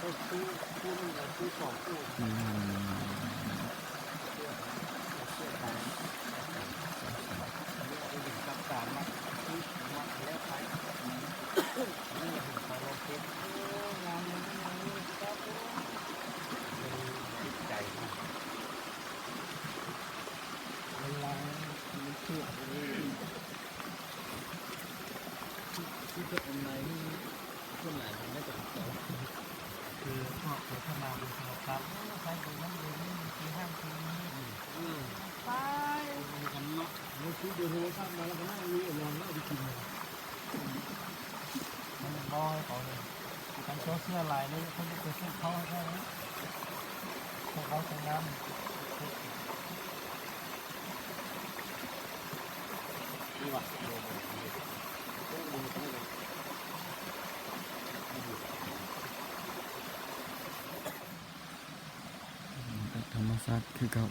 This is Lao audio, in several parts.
ຄູ່ ຄູ່ໜຶ່ງ ເອົາຄູ່ສອງ ອືມ ເອົາເຊືອກໄປ ເອົາເຊືອກໄປ ອັນນີ້ເອົາໄປເປັນກັບຕາມັດ ມັດແລ້ວໄປ ອັນນີ້ລະເຫັນເຂົາລອງເກັບ ໂອ້ ງາມເລີຍ ງາມເລີຍ ເປັນຈິດໃຈ ເວລາມັນເຊື່ອ ຄືແບບອັນໃດນີ້ ສ່ວນຫຼາຍມັນໄດ້ແຕ່ເກົ່າ ຄືພວກໂຄສະນາເບິ່ງໂທລະທັດ ໂອ້ ໃຊ້ເບີນັ້ນເບີນີ້ ມີທີ່ຮ້ານທີ່ນີ້ ເອີ ໄປກັນເນາະ ເຮົາຊື້ເບີໂທລະທັດມາແລ້ວກໍນັ່ງຢູ່ລອນແລ້ວໄປກິນ ມັນບໍ່ໃຫ້ເຂົາເລີຍ ຄັນເຈົ້າເຊື່ອຫຼາຍເລີຍ ເຂົາຈະໄປຊື້ເຂົ້າໃຫ້ເຈົ້າເລີຍ ໃຫ້ເຂົາໃຊ້ງານ. ທຳມະຊາດຄືເກົ່າ.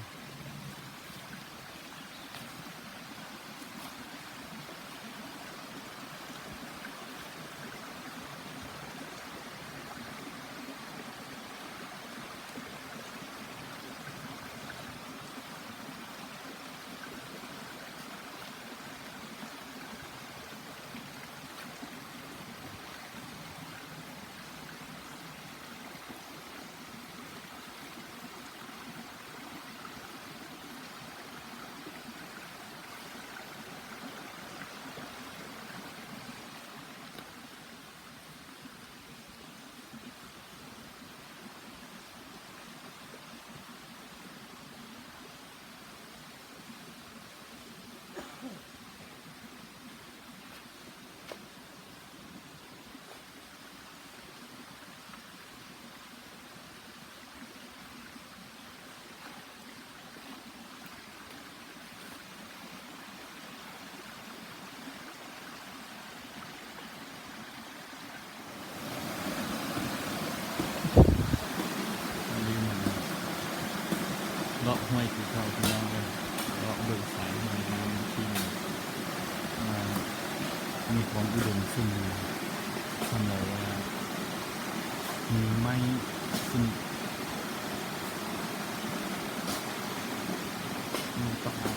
ເລາະຫ້ວຍຄືເກົ່າ ພີ່ນ້ອງເອີຍ ເລາະເບິ່ງສາຍຫ້ວຍງາມທີ່ ອ່າ ມີຄວາມອຸດົມສົມບູນ ສ່ຳລັບວ່າ ມີໄມ້ຊະນິດ ມີປາກກາ.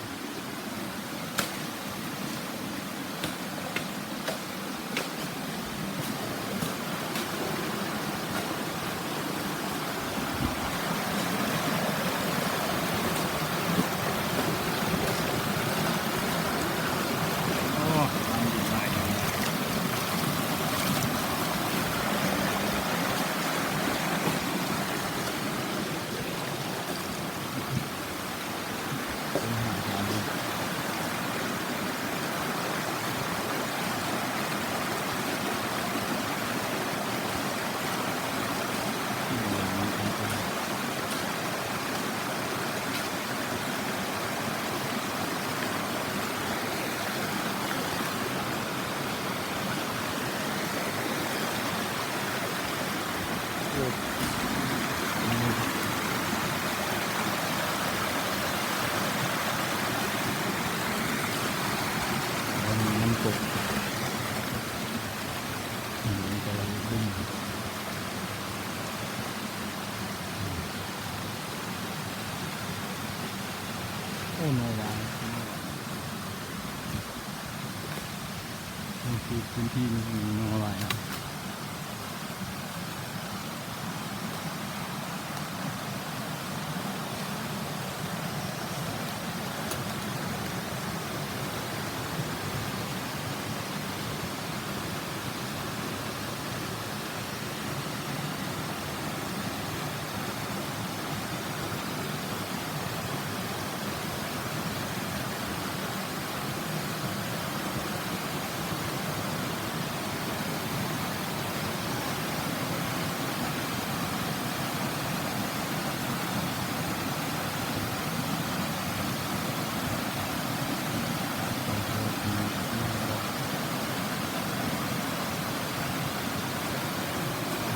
ນ້ຳຕົກ ອືມ ມັນກຳລັງຂຶ້ນ ໂອ້ ໜໍ່ຫຼາຍ ນີ້ຄືພື້ນທີ່ນີ້ ໜໍ່ຫຼາຍເນາະ.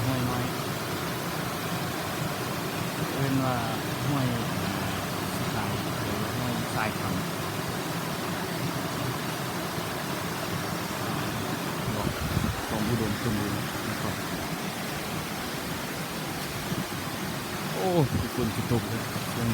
ຫ້ວຍນ້ອຍ ເອີ້ນວ່າຫ້ວຍສະຕາງ ຫຼືວ່າຫ້ວຍຊາຍຄຳ ຄວາມອຸດົມສົມບູນນະຄອບ. ໂອ້ ຝົນຊິຕົກແລ້ວ.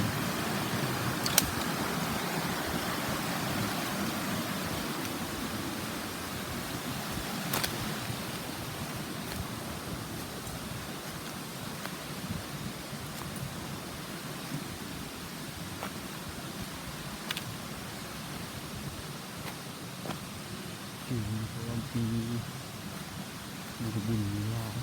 ຢູ່ນະຄອນຫຼວງ ມີບຸນມີລາວ.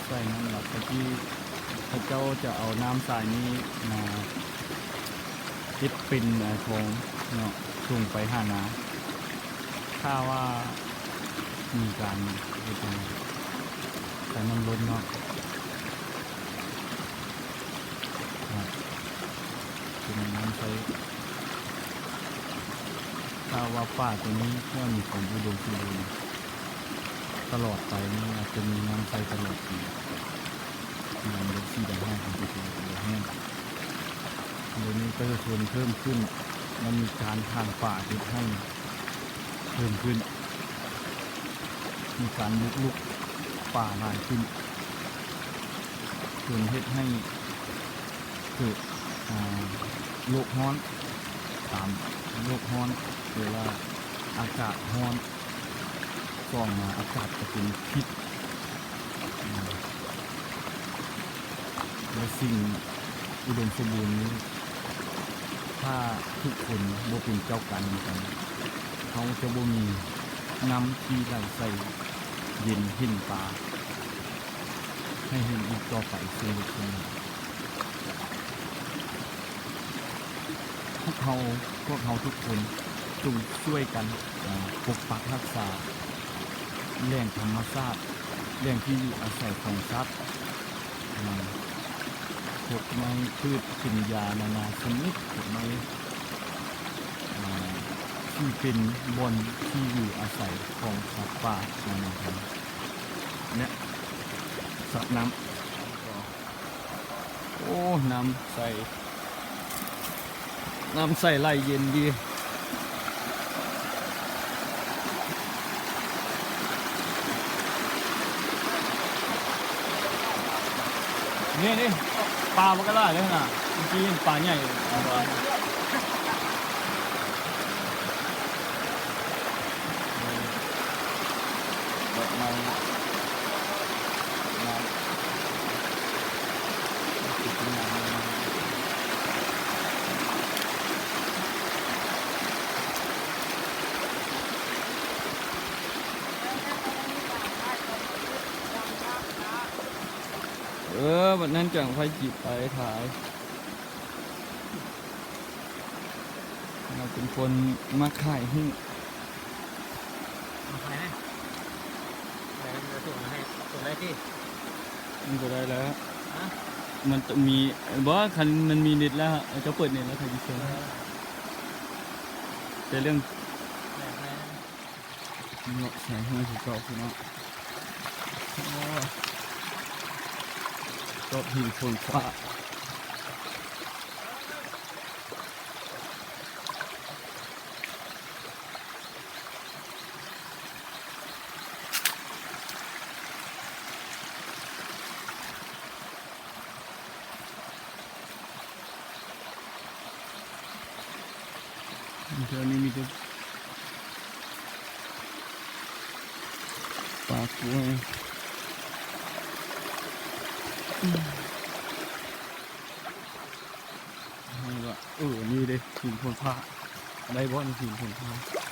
ສາຍນ້ຳຫຼັກ ແຕ່ກີ້ເຂົາເຈົ້າຈະເອົານ້ຳສາຍນີ້ມາເຮັດເປັນ ອາ ຂອງເນາະ ສົ່ງໄປຫານາ. ຖ້າວ່າມີການເຮັດຫຍັງ ໃສ່ນ້ຳລົ້ນເນາະ ເປັນນ້ຳໃຊ້. ຖ້າວ່າປ່າຕົວນີ້ ແຖວນີ້ຂອງອຸດົມສົມບູນຕະຫຼອດໄປນີ້ ອາດຈະມີນ້ຳໃຊ້ຕະຫຼອດປີ. ນ້ຳເປັນສີດຳໃຫ້ຂອງຕົວເອງບໍ່ແຫ້ງ. ດຽວນີ້ປະຊາຊົນເພີ່ມຂຶ້ນ ແລະ ມີການຖາງປ່າເຮັດໄຮ່ເພີ່ມຂຶ້ນ, ມີການບຸກລຸກປ່າຫຼາຍຂຶ້ນ ຈົນເຮັດໃຫ້ເກີດ ອາ ໂລກຮ້ອນ ຕາມໂລກຮ້ອນ ຫຼືວ່າອາກາດຮ້ອນ. ສອງມາ ອາກາດກະເປັນພິດ ແລະ ສິ່ງອຸດົມສົມບູນນີ້ ຖ້າທຸກຄົນບໍ່ເປັນເຈົ້າການນຳກັນ ເຮົາຈະບໍ່ມີນ້ຳທີ່ໄຫຼໃສເຢັນ ເຫັນປາໃຫ້ເຫັນອີກຕໍ່ໄປເຊັ່ນເດີມ. ພວກເຮົາ ພວກເຮົາທຸກຄົນຈົ່ງຊ່ວຍກັນ ອາ ປົກປັກຮັກສາແຫຼ່ງທຳມະຊາດ, ແຫຼ່ງທີ່ຢູ່ອາໄສຂອງສັດ, ອາ ພົກໄມ້ພືດກິນຢານານາຊະນິດ, ພົກໄມ້ ອາ ທີ່ເປັນບ່ອນທີ່ຢູ່ອາໄສຂອງສັດປ່ານານາພັນ ແລະ ສັດນ້ຳ. ໂອ້ ນ້ຳໃສ ນ້ຳໃສໄຫຼເຢັນດີ. ນີ້ໆ ປາມັນກະຫຼາຍເລີຍຫັ້ນນະ ເມື່ອກີ້ປາໃຫຍ່. ດອກໄມ້ ເອີ ບັດນັ້ນຈັ່ງຄ່ອຍຈິບໄປຖ່າຍ. ເຮົາເປັນຄົນມັກຖ່າຍຮູບ. ເອົາໄປນະ ໄປນະ ສົ່ງໃຫ້ ສົ່ງໄດ້ຕິ? ມັນບໍ່ໄດ້ແລ້ວ. ຮະ? ມັນຕ້ອງມີ ບໍ່ ຄັນມັນມີເນັດແລ້ວ ເຈົ້າເປີດເນັດແລ້ວຄ່ອຍຊິສົ່ງ. ເອີ ແຕ່ເລື່ອງ ແມ່ນໆ ເນາະ ສາຍຮູບຄືເກົ່າ ພີ່ນ້ອງ. ໂອ້ຍ ຕອບຫີນໂພນຟ້າ. ແຖວນີ້ມີແຕ່ປ່າກ້ວຍ. ເອີ ນີ້ເດ້ ຫີນໂພນພ້າ ໄດ້ບໍ່ຫີນໂພນພ້າ?